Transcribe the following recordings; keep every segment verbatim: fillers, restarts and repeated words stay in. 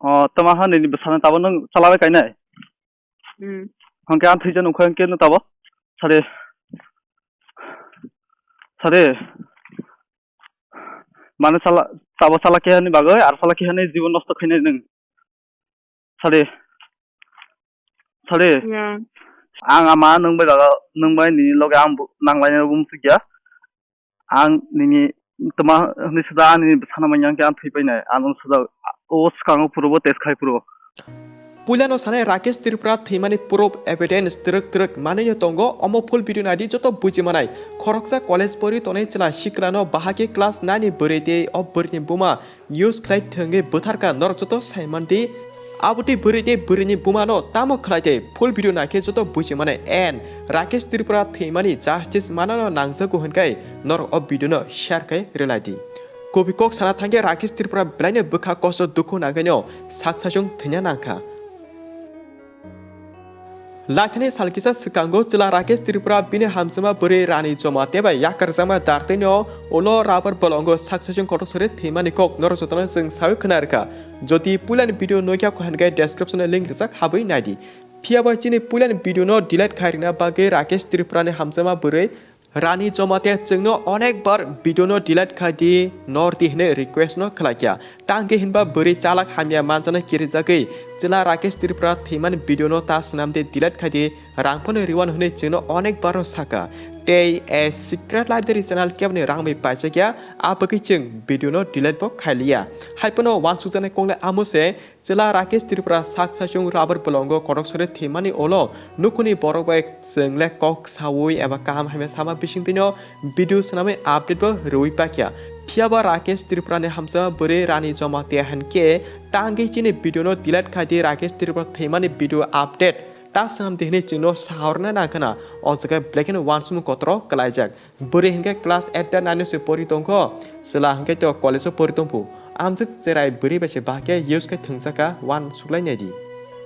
O, tama ha nini bwsano tabo nwng chala bai kainai? Hmm. Hwnkhe ang thwija nukha hwnkhe no tabo. Sare. Sare. Mane sala, tabo sala kehani bagwi, ar sala kehani jibon nosto khainai nwng. Sare. Sare. Hmm. Ang ama nwng bai baga, nwng bai nini loge ang bu-, nanglainai bo muchukya. Ang nini tma hwnwi suda ani bwsano manya khe ang thwi painai. Ano suda o swkango phurubo test khai phuru. Puilano sanai Rakesh Tripura thwimani proof evidence twrwk twrwk manwi tongo. Omo full video naidi joto buji manai. Khoroksa college pori tonai chwla siklano bahai khe class nine ni bwrwi tei o bwrwini buma use khlai thwngwi bwtharkha, norok joto saimandi. Abotwi bwrwi tei bwrwini bumano tamo khlaitei? Full video naikhe joto buji mane. And Rakesh Tripura thwimani justice manano nangjago hwnkhe norok o video no share khai rwlaidi. Kobi kok sana thangkhe Rakesh Tripura belaino bwkha kosto dukhu nangkaino sak sachung thwina nangkha. Laithani sal kisa swkango chwla Rakesh Tripura bini hamjama bwrwi Rani Jamatia bai yakarjakma dartwino ulo rubber bolongo sak sachung kotok sori thwimani kok norok jotono chwng sawi khna rwkha. Jodi puilani video nukya kho hwnkhe description o link rijak, habwi naidi. Phiyaba chini puilani video no delete khai rwna bagwi Rakesh Tripura ni hamjama bwrwi Rani Jamatia chwngno onek bar video no delete khai di, nor di hwnwi request no khlai kha. Tangwi hinba bwrwi chalak hamya manjana kirijagwi chwla Rakesh Tripura thwimani video no ta swnam di, delete khai di, rang phano riwan hwnwi chwngno onek bar no sakha. Tei a secret library channel keboni rang bai paisakya, a bagwi chwng video no delete bo khai liya. Hai phano wansukjaknai kok le amo se, chwla Rakesh Tripura sak sachung rubber bolongo kotok sori thwimani ulo nukhungni borok bai chwng le kok sawi eba kaham hamya sama bisingtwino video swnamwi update bo rwui pakya. Phiyaba Rakesh Tripura ni hamjama bwrwi Rani Jamatia hwnkhe tangwi chini video no delete khai di, Rakesh Tripura thwimani video update ta swnam di hwnwi chwngno sahorna nangkhana. O jaga black and white sumung kotoro kwlaijak. Bwrwi hwnkhe class eight da nine se pori tongkho, chwla hwnkhe to college o pori tongphu. Amjwk cherai bwrwi bai se bahai khe use khe thwngjakha, wan suklai naidi.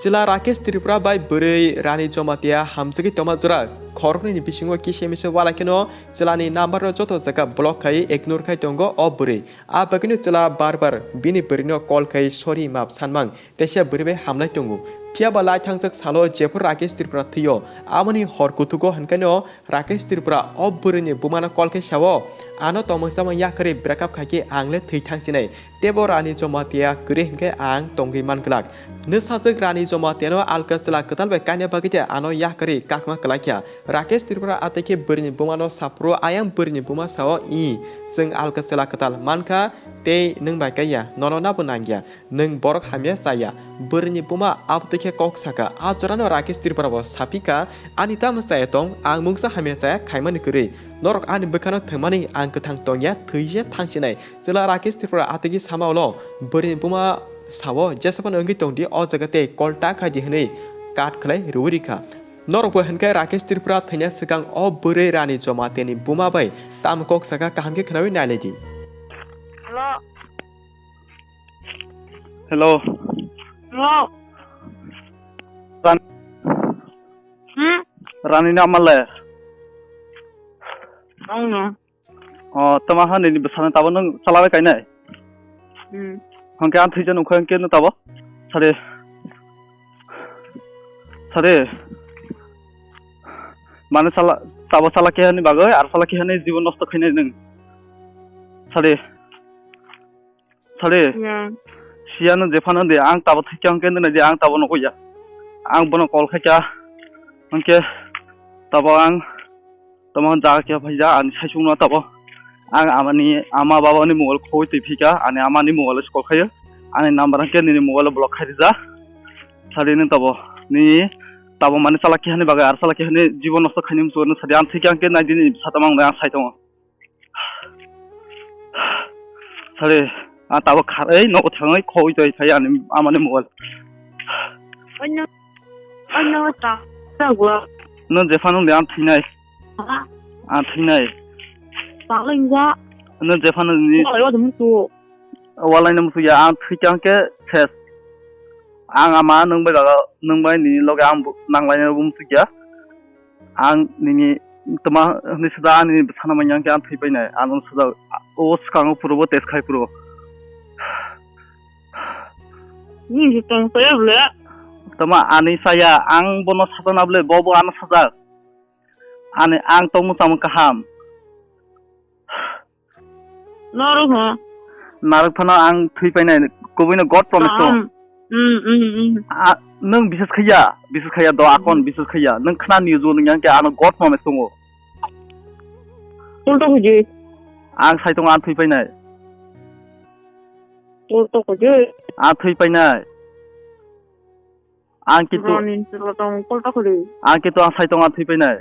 Chwla Rakesh Tripura bai bwrwi Rani Jamatia hamjagwi tongma jora khoroknwi ni bisingo kisa misa wala kheno chwlani number no joto jaga block khai ignore khai tongo o bwrwi. A bagwino chwla bar bar bini bwrwino call khai sorry map sanmang. Teisa bwrwi bai hamlai tongo. Phiyaba lai thangjak salo jephuru Rakesh Tripura thwio, amoni hor kuthugo hwnkhaino Rakesh Tripura o bwrwini bumano call khe sao, "Ano tongmung chamung yakarwi breakup khaikhe ang le thwi thangsinai, teibo Rani Jamatia kwrwi hwnkhe ang tongwi manglak. Nwsajwk Rani Jamatiano alka chwla kwtal bai kaina bagwi de ano yakarwi kakma kwlaikha." Rakesh Tripura atekhe bwrwini bumano saphuru, ayang bwrwini buma sao, "I, chwng alka chwla kwtal mankha, tei nwng bai kaiya, nono nabo nangya." Nwng borok hamya chaya. Bwrwini buma abotwi khe kok saka. A jorano Rakesh Tripura bo saphikha, "Ani tamo chaya tong, ang mungsa hamya chaya khaimani kwrwi. Norok ani bwkhano thwngmani ang kwthang tongya, thwi se thangsinai." Chwla Rakesh Tripura atigi sama ulo bwrwini buma sao, "Jesa phano wngwi tongdi, o jaga tei call ta khaidi," hwnwi cut khlai rwui rikha. Norok bo hwnkhe Rakesh Tripura thwina swkang o bwrwi Rani Jamatiani buma bai tamo kok saka kaham khe khnaui nailaidi. Hello. Hello. Hello. Ran- Hmm? Rani na male. Ang no. O, tama ha nini bwsano tabo nwng chala bai kainai? Hmm. Hwnkhe ang thwija nukha hwnkhe no tabo. Sare. Sare. Mane chala, tabo chala kehani bagwi, ar chala kehani jibon nosto khainai nwng. Sare. Sare. Hmm. Siya no jephano de, ang tabo thwikha hwnkhe nini de, ang tabo nukuya. Ang bono call khaikha. Hwnkhe tabo ang tamo jaga khe phaija ani saisungno tabo. Ang amani ama babani mobile khoi twi phika, ani amani mobile se call khaio. Ani number hwnkhe nini mobile block khai rija. Sadi ni tabo. Ni tabo mani chala kehani bagwi ar chala kehani jibon nosto khaini muchungo sadi ang thwikha hwnkhe nai dini satamang ang sai tongo. Sadi ang tabo kharwi nogo thangwi khoi twi phai ani amani mobile. Oino, oino ta, ta gua. No jephano le ang thwinai. Ha? Ang thwinai. Palo inja. No jephano ni. Wala yo dum tu. Walai no musuya ang thwikha hwnkhe ses. Ang ama nwng bai baga, nwng bai ni loge ang bu-, nanglainai bo musuya. Ang nini tma hwnwi suda ani bwsano manya hwnkhe ang thwi painai. Ano suda o swkango phurubo test khai phuru. Nini se tong saya bole. Tama ani saya, ang bono sajak na bole, bo bo ano sajak. Ani ang tongmo tamo kaham. Norok ho. Narok phano ang thwi painai, kubui no God promise to. Kaham. Hmm, hmm, hmm. A, nwng biswas khaiya, biswas khaiya do akon, hmm, biswas khaiya. Nwng khna news o nwng yang khe ano God promise tongo. Tul to huji. Ang sai tongo, ang thwi painai. Tul to huji. Ang thwi painai. Ang kitu, Ronin chwla tong call ta khwlwi. Ang kitu ang sai tong ang thwi painai.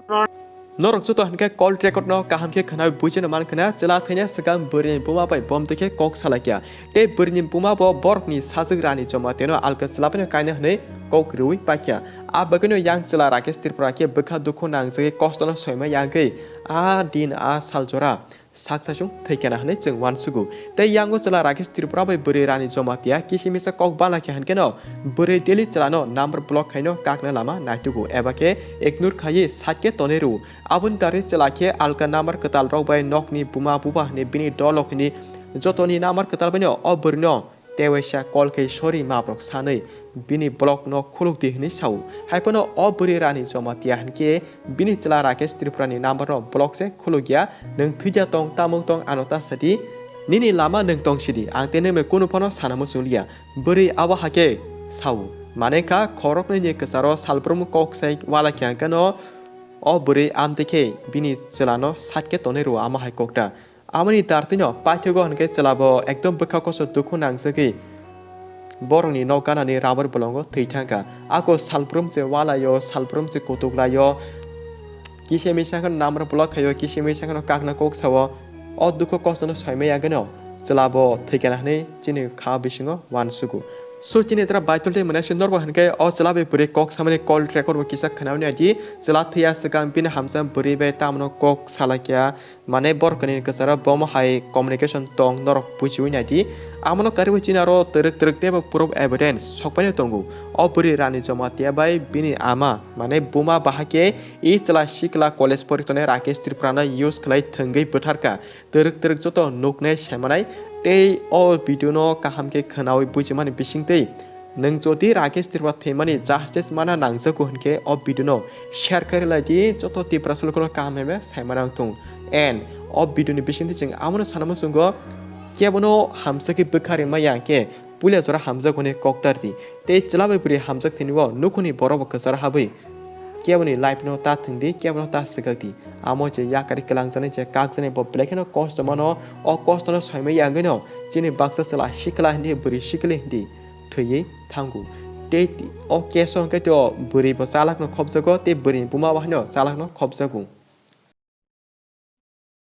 Ron- Norok joto hinkhe call record no kaham khe khwnawi buijano man khwna, chwla thwina swkang bwrwini buma bai bom twi khe kok salaikya. Tei bwrwini buma bo borokni sajwk Rani Jamatia no alka chwla bai no kaina hwnwi kok rwui paikya. A bagwino yang chwla Rakesh Tripura khe bwkha dukhu nangjagwi kosto no soima yangwi a din a sal jora saksa chwng thwi kena hwnwi chwng uansugo. Tei yango chwla Rakesh Tripura bai bwrwi Rani Jamatia kisa misa kok bana khe hwnkhe no bwrwi daily chwla no number block khaino kakna lama naitugo eba khe ignore khaiwi side khe tonwi rwo. Aboni dare chwla khe alka number kwtal rok bai nokni buma buba hwnwi bini dolok hwnwi jotoni number kwtal bai no o bwrwi no tei waisa call khe sorry mabrok sanwi bini block no khuluk di hwnwi sao. Hai phano o bwrwi Rani Jamatia hinkhe bini chwla Rakesh Tripura ni number no block se khuluk ya, nwng thwija tong, tamung tong, ano ta sadi, nini lama nwng tong sidi, ang tei nwng bai kunu phano sana muchung liya. Bwrwi abo hakhe sao, mane kha khoroknwi ni kwcharo salbrum kok sai wala khe hwnkhe no o bwrwi amtwi khe bini chwla no side khe tonwi rwo amo hai kok ta. Amoni dartino paithago hwnkhe chwla bo ekdom bwkha koso dukhu nangjagwi borokni nok ganani rubber bolongo thwi thangkha. Ako salbrum se walaio, salbrum se kutuk laio, kisa misa khe number block khaio, kisa misa khe kakna kok sao. O dukhu kosto no soima yangwino chwla bo thwi kana hwnwi chini kha bisingo uansugo. So chini tra Baitul tei mwnai se norbo hwnkhe o chwla bai bwrwi kok samani call record bo kisa khwnawi naidi. Chwla thwiya swkang bini hamjak bwrwi bai tamno kok salaikha. Mane borokni kwcharo bomo hai communication tong norok buchiwi naidi. Amono kariwi chini aro twrwk twrwk teibo proof evidence sokpaino tongo. O bwrwi Rani Jamatia bai bini ama, mane buma bahai khe e chwla sikla college poritonai Rakesh Tripura no use khlai thwngwi bwtharkha. Twrwk twrwk joto nuknai saimanai tei o video no kaham khe khwnawi buchimani bisingtwi. Nwng jodi Rakesh Tripura thwimani justice mana nangjago hwnkhe o video no share khairwi lai di, joto Tiprasa lukurok kaham hwnwi saimano wng thung. And o video ni bisingtwi chwng amono sana muchungo, kebono hamjakhe bwkha rimaya hwnkhe puila jora hamjak hwnwi koktar di. Tei chwla bai bwrwi hamjak thwinio nukhungni borok bo kwcharo habwi keboni life no ta thwng di, kebono ta swkak di. Amo je yakari kwlangjaknai je kakjaknai bo belai kheno kosto mano, o kosto no soimai yangwi no chini baksa chwla sikla hindi, bwrwi sikli hindi thwiwi thango. Tei ti-, o case o hwnkhe tei o bwrwi bo chalak no khopjago, tei bwrwi ni buma bo haino chalak no khopjago.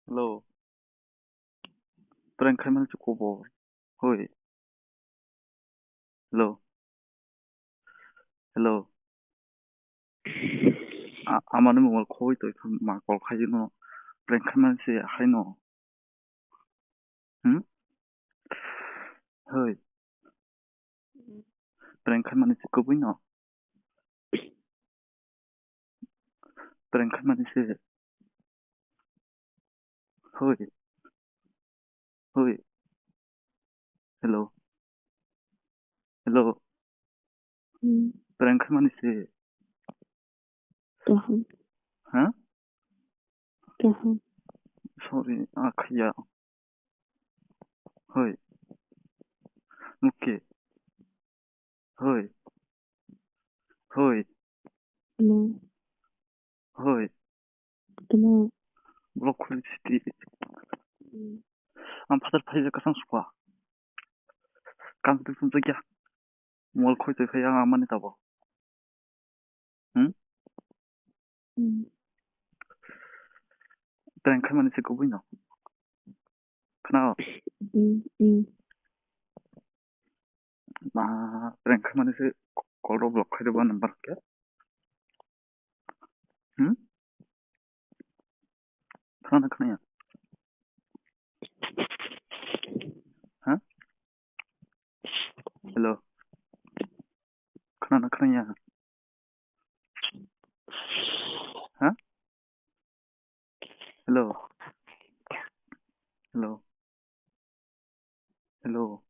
Hello. Prank khaimani se kobo. Hoi. Hello. Hello. A-, amani mobile khoi toi kha ma call khai no. Prank khaimani se haino. Hmm? Hoi. Prank khaimani se kubui no. Prank khaimani se. Hoi. Hoi. Hello. Hello. Hmm. Prank khaimani se. Kaham. Ha? Kaham. Sorry, a khaya. Hoi. Muke. Hoi. Hoi. Hello. Hoi. Hello. Block khuli sidi. Hmm. Ang phatar phaijak kasang sukha. Kang tu sumjak ya. Mol khoi toi phai ang amani tabo. Hmm? Hmm. Prank khaimani se kubui no. Khna. Hmm, hmm. Ma, prank khaimani se call rok block khai rwba number khe. Hmm? Khna na khna ya. Ha? Hello. Khna na khna ya. Ha? Hello. Hello. Hello.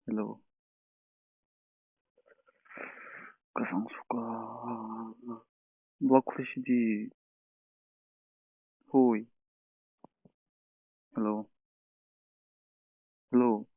Hello. Kasang suka. Block khwlai sidi. Hoi. Hello. Hello.